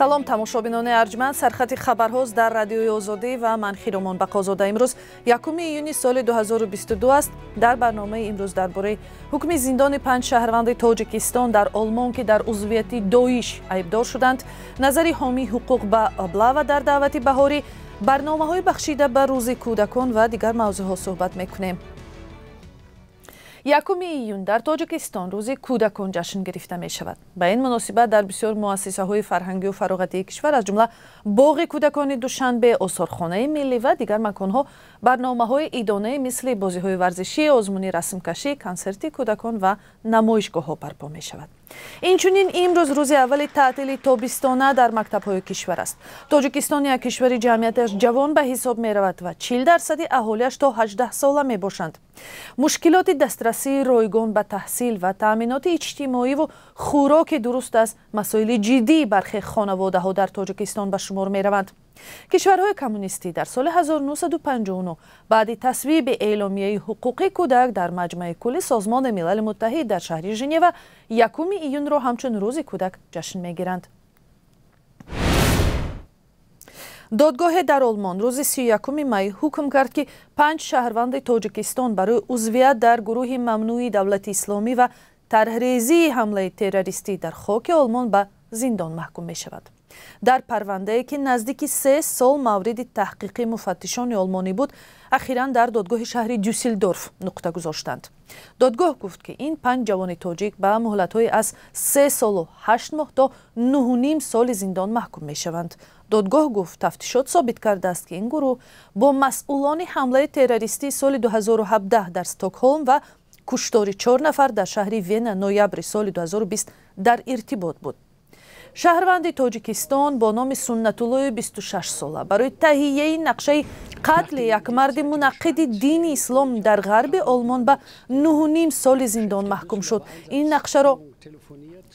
Салом, тамошобинони арҷманд. Сархати хабарҳост дар Радиои Озодӣ ва ман Хиромон Бақозода. Имрӯз 1 июни соли 2022 аст. Дар барномаи имрӯз дар бораи ҳукми зиндони 5 шаҳрванди Тоҷикистон дар Олмон, ки дар узвияти Доиш айбдор шуданд, назари ҳомии ҳуқуқ ба облава дар даъвати баҳорӣ, барномаҳои бахшида ба рӯзи кӯдакон ва дигар мавзӯъҳо суҳбат мекунем. 1 июн дар Тоҷикистон рӯзи кӯдакон ҷашн гирифта мешавад. Ба ин муносибат дар бисёр муассисаҳои фарҳангию фароғатии кишвар, аз ҷумла боғи кӯдакони Душанбе, осорхонаи миллӣ ва дигар маконҳо барномаҳои идонаи мисли бозиҳои варзишӣ, озмуни расмкашӣ, консерти кӯдакон ва намоишгоҳҳо барпо мешавад. Инчунин имрӯз рӯзи аввали таътили тобистона дар мактабҳои кишвар аст. Тоҷикистон як кишвари ҷамъияташ ҷавон ба ҳисоб меравад ва 40% аҳолиаш то 18 сола мебошанд. Мушкилоти дастрасии ройгон ба таҳсил ва таъминоти иҷтимоиву хӯроки дуруст аз масоили ҷиддии бархе хонаводаҳо дар Тоҷикистон ба шумор мераванд. Кишварҳои коммунистӣ дар соли 1959 баъди тасвиби эъломияи ҳуқуқи кӯдак дар Маҷмаи кулли Созмони Милали Муттаҳид дар шаҳри Женева 1 июнро ҳамчун рӯзи кӯдак ҷашн мегиранд. Додгоҳе дар Олмон рӯзи 31 май ҳукм кард, ки 5 шаҳрванди Тоҷикистон барои узвият дар гурӯҳи мамнӯи Давлати Исломӣ ва тарҳрезии ҳамлаи террористӣ дар хоки Олмон ба зиндон маҳкум мешавад. Дар парвандае, ки наздики 3 сол мавриди таҳқиқи муфаттишони олмонӣ буд, ахиран дар додгоҳи шаҳри Дюссельдорф нуқта гузоштанд. Додгоҳ гуфт, ки ин 5 ҷавони тоҷик ба муҳлатҳои аз 3 солу 8 моҳ то 9,5 соли зиндон маҳкум мешаванд. Додгоҳ гуфт, тафтишот собит кардааст, ки ин гурӯҳ бо масъулони ҳамлаи террористии соли 2017 дар Стокҳолм ва куштори 4 нафар дар шаҳри Вена ноябри соли 2020 дар иртибот буд. Шаҳрванди Тоҷикистон бо номи Суннатуллои 26 сола барои таҳияи нақшаи қатли як марди мунаққиди дини ислом дар ғарби Олмон ба 9,5 соли зиндон маҳкум шуд. Ин нақшаро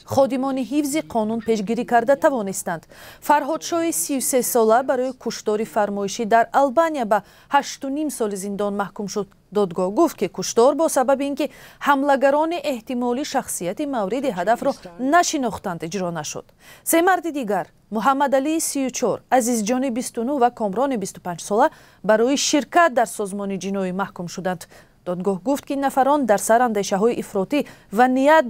ходимони ҳифзи қонун пешгирӣ карда тавонистанд. Фарҳодшоҳи 33 сола барои куштори фармоишӣ дар Албания ба 8,5 соли зиндон маҳкум шуд. Додгоҳ гуфт, ки куштор бо сабаби ин ки ҳамлагарони эҳтимолӣ шахсияти мавриди ҳадафро нашинохтанд, иҷро нашуд. 3 марди дигар, Муҳаммадалии 34, Азизҷони 29 ва Комрони 25 сола барои ширкат дар созмони ҷиноӣ маҳкум шуданд. Додгоҳ гуфт, ки нафарон дар сар андешаҳои ифротӣ ва ният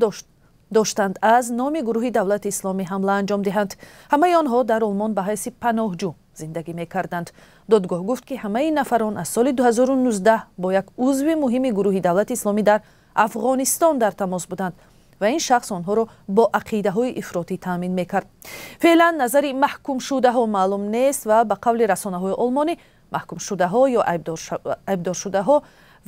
доштанд аз номи гурӯҳи Давлати Исломӣ ҳамла анҷом диҳанд. Ҳамаи онҳо дар Олмон ба ҳайси паноҳҷӯ зиндагӣ мекарданд. Додгоҳ гуфт, ки ҳамаи нафарон аз соли 2019 бо як узви муҳими гурӯҳи Давлати Исломӣ дар Афғонистон дар тамос буданд ва ин шахс онҳоро бо ақидаҳои ифротӣ таъмин мекард. Феълан назари маҳкумшудаҳо маълум нест ва ба қавли расонаҳои олмонӣ маҳкумшудаҳо ё айбдоршудаҳо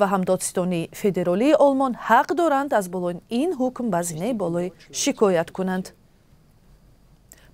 ва ҳам додситонии федералии Олмон ҳақ доранд аз болои ин ҳукм ба зинаи болои шикоят кунанд.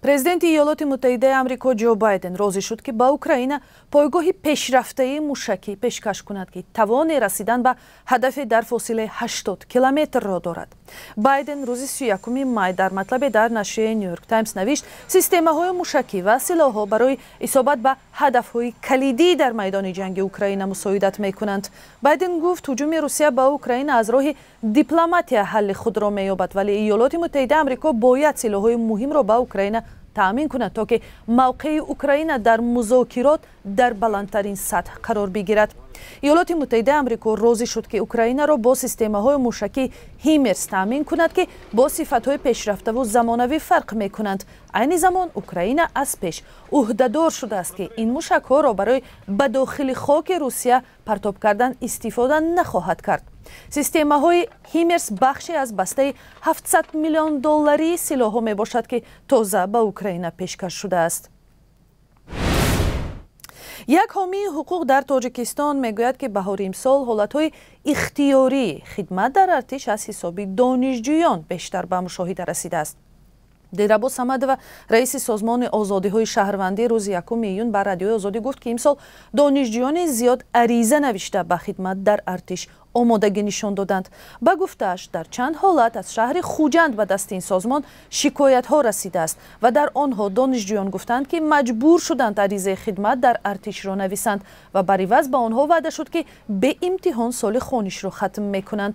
Президенти Иёлоти Муттаҳидаи Амрико Ҷо Байден розӣ шуд, ки ба Украина пойгоҳи пешрафтаи мушакӣ пешкаш кунад, ки тавони расидан ба ҳадафе дар фосилаи 80 километрро дорад. Байден рӯзи 31 май дар матлабе дар нашрияи Нью-Йорк Таймс навишт, системаҳои мушакӣ ва силоҳҳо барои исобат ба ҳадафҳои калидӣ дар майдони ҷанги Украина мусоидат мекунанд. Байден гуфт, ҳуҷуми Русия ба Украина аз роҳи дипломатия ҳалли худро меёбад, вале Иёлоти Муттаҳидаи Амрико бояд силоҳҳои муҳимро ба Украина таъмин кунад, то ки мавқеи Украина дар музокирот дар баландтарин сатҳ қарор бигирад. Иёлоти Муттаҳидаи Амрико розӣ шуд, ки Украинаро бо системаҳои мушакӣ Ҳимерс таъмин кунад, ки бо сифатҳои пешрафтаву замонавӣ фарқ мекунанд. Айни замон Украина аз пеш ӯҳдадор шудааст, ки ин мушакҳоро барои ба дохили хоки Русия партоб кардан истифода нахоҳад кард. Системаҳои Ҳимерс бахше аз бастаи 700 миллион долларии силоҳҳо мебошад, ки тоза ба Украина пешкаш шудааст. Як ҳомии ҳуқуқ дар Тоҷикистон мегӯяд, ки баҳори имсол ҳолатҳои ихтиёрии хидмат дар артиш аз ҳисоби донишҷӯён бештар ба мушоҳида расидааст. Дилрабо Самадова, раиси Созмони озодиҳои шаҳрвандӣ, рӯзи 1 июн ба Радиои Озодӣ гуфт, ки имсол донишҷӯёни зиёд ариза навишта ба хидмат дар артиш омодагӣ нишон доданд. Ба гуфтааш, дар чанд ҳолат аз шаҳри Хуҷанд ба дасти ин созмон шикоятҳо расидааст ва дар онҳо донишҷӯён гуфтанд, ки маҷбур шуданд аризаи хидмат дар артишро нависанд ва бар иваз ба онҳо ваъда шуд, ки беимтиҳон соли хонишро хатм мекунанд.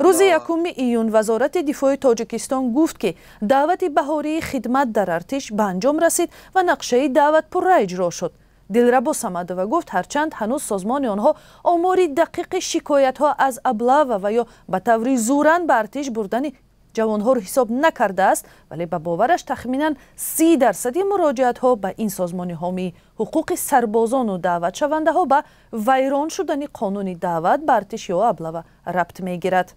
Рӯзи 1 июн Вазорати дифои Тоҷикистон гуфт, ки даъвати баҳории хидмат дар артиш ба анҷом расид ва нақшаи даъват пурра иҷро шуд. Дилрабо Самадова гуфт, ҳарчанд ҳанӯз созмони онҳо омори дақиқи шикоятҳо аз облава ва ё ба таври зӯран ба артиш бурдани ҷавонҳоро ҳисоб накардааст, вале ба бовараш тахминан 30% муроҷиатҳо ба ин созмони ҳомии ҳуқуқи сарбозону даъватшавандаҳо ба вайрон шудани қонуни даъват ба артиш ё облава рабт мегирад.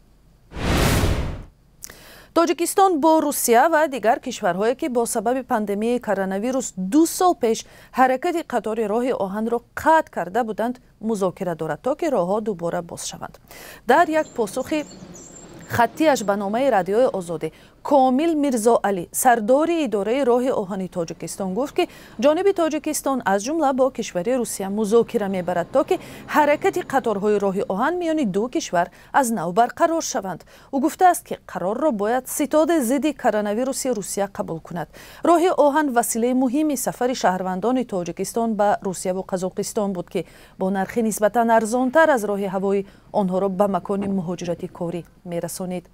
Тоҷикистон бо Русия ва дигар кишварҳое, ки бо сабаби пандемияи коронавирус 2 сол пеш ҳаракати қатори роҳи оҳанро қатъ карда буданд, музокира дорад, то ки роҳҳо дубора боз шаванд. Дар як посухи хаттиаш ба номаи Радиои Озодӣ Комил Мирзоалӣ, сардори идораи роҳи оҳани Тоҷикистон, гуфт, ки ҷониби Тоҷикистон аз ҷумла бо кишвари Русия музокира мебарад, то ки ҳаракати қаторҳои роҳи оҳан миёни ду кишвар аз нав барқарор шаванд. Ӯ гуфтааст, ки қарорро бояд ситоди зидди коронавируси Русия қабул кунад. Роҳи оҳан василаи муҳими сафари шаҳрвандони Тоҷикистон ба Русияву Қазоқистон буд, ки бо нархи нисбатан арзонтар аз роҳи ҳавоӣ онҳоро ба макони муҳоҷирати корӣ мерасонид.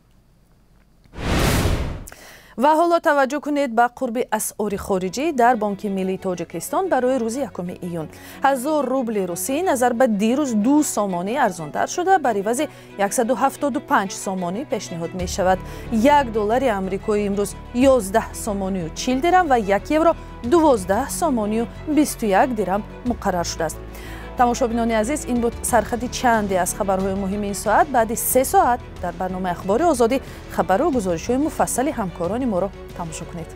Ва ҳоло таваҷҷӯҳ кунед ба қурби асъори хориҷӣ дар Бонки Миллии Тоҷикистон барои рӯзи 1 июн. 1000 рубли русӣ назар ба дирӯз 2 сомонӣ арзонтар шуда, бар ивази 175 сомонӣ пешниҳод мешавад. 1 доллари амрикоӣ имрӯз 11 сомонию 40 дирам ва 1 евро 12 сомонию 21 дирам муқаррар шудааст. Тамошобинони азиз, ин буд сархати чанде аз хабарҳои муҳими ин соат. Баъди 3 соат дар барномаи Ахбори Озодӣ хабару гузоришҳои муфассали ҳамкорони моро тамошо кунед.